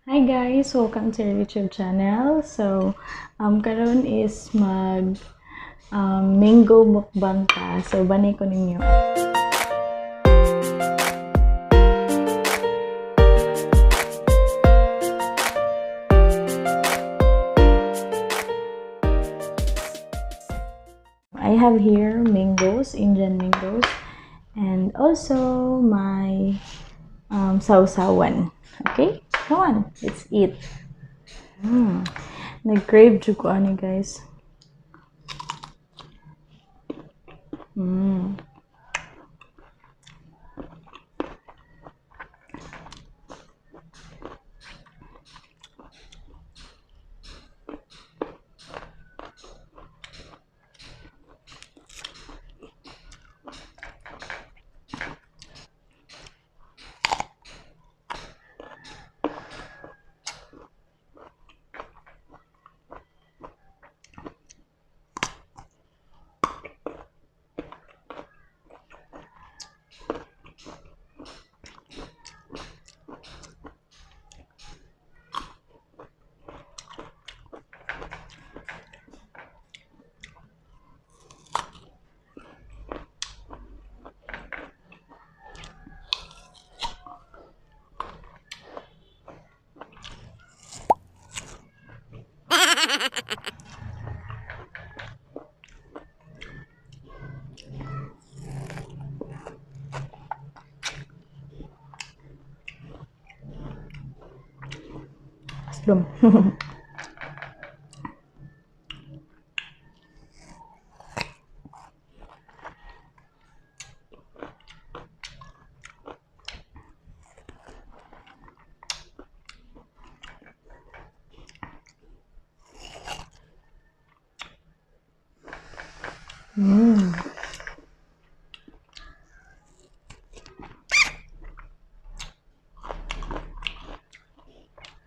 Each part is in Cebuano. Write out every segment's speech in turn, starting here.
Hi guys, welcome to our YouTube channel. So, karon is mag mango mukbang ta. So, bani ko ninyo. I have here mangoes, Indian mangoes, and also my sawsawan. Okay? Come on, let's eat. Nag-crave jud ko ani, guys. Aslom.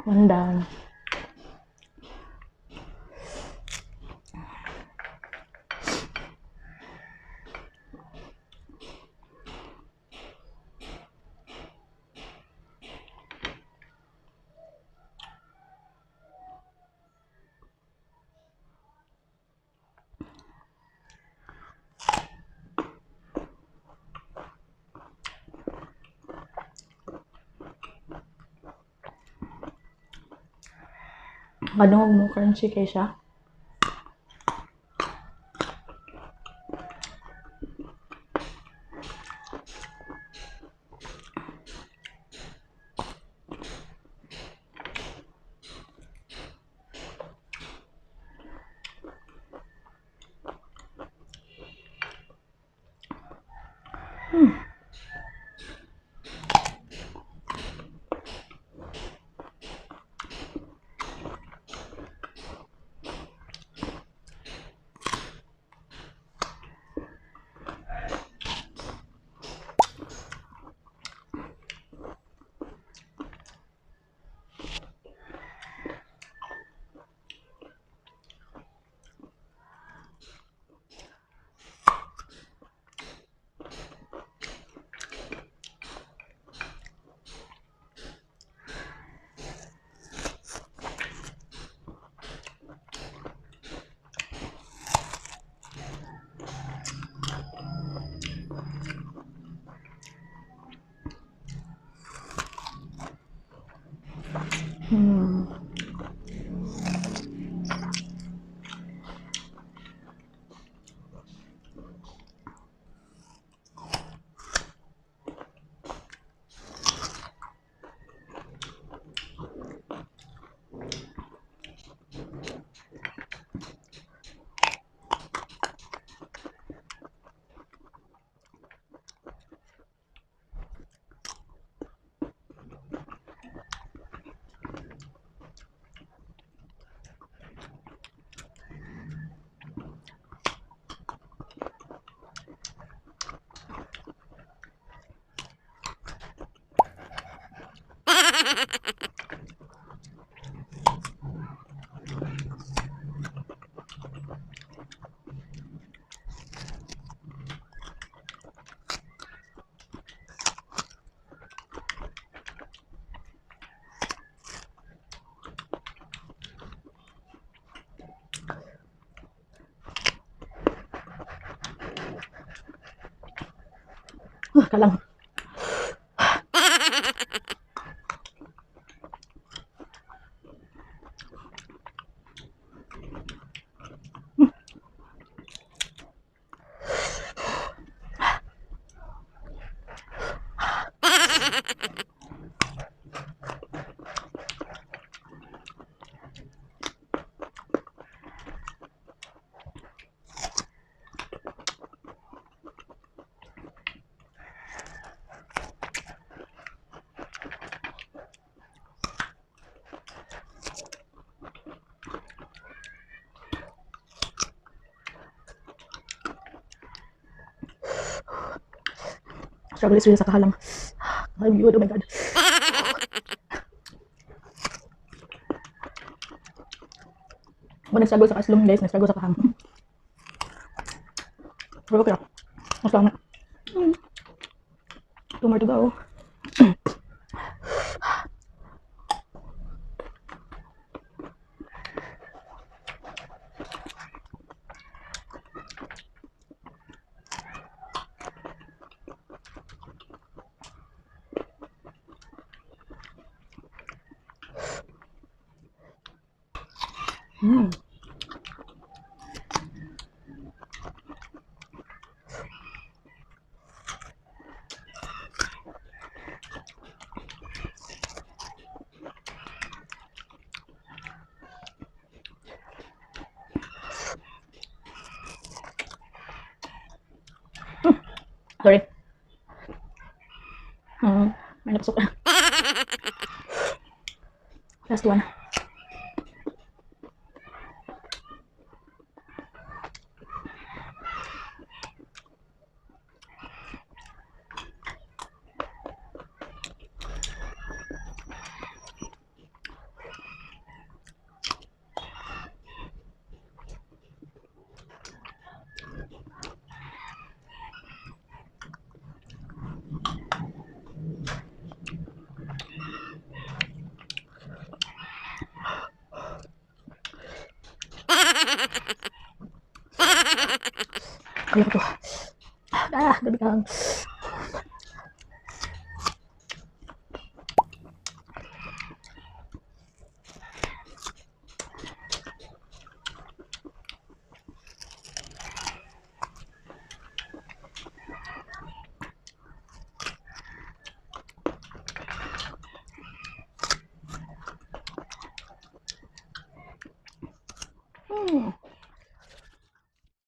One down. Kadungog mo, crunchy kay siya. Kalang. Struggle is real sa kahalang. I'm good, oh my God. Ako nag-struggle sa kaslong, guys, nag-struggle sa kahang. Pero okay lang. Mas lang. Two more to go. Sorry. May napasok. Last one. Kaya ko to. Ah, gabi kang.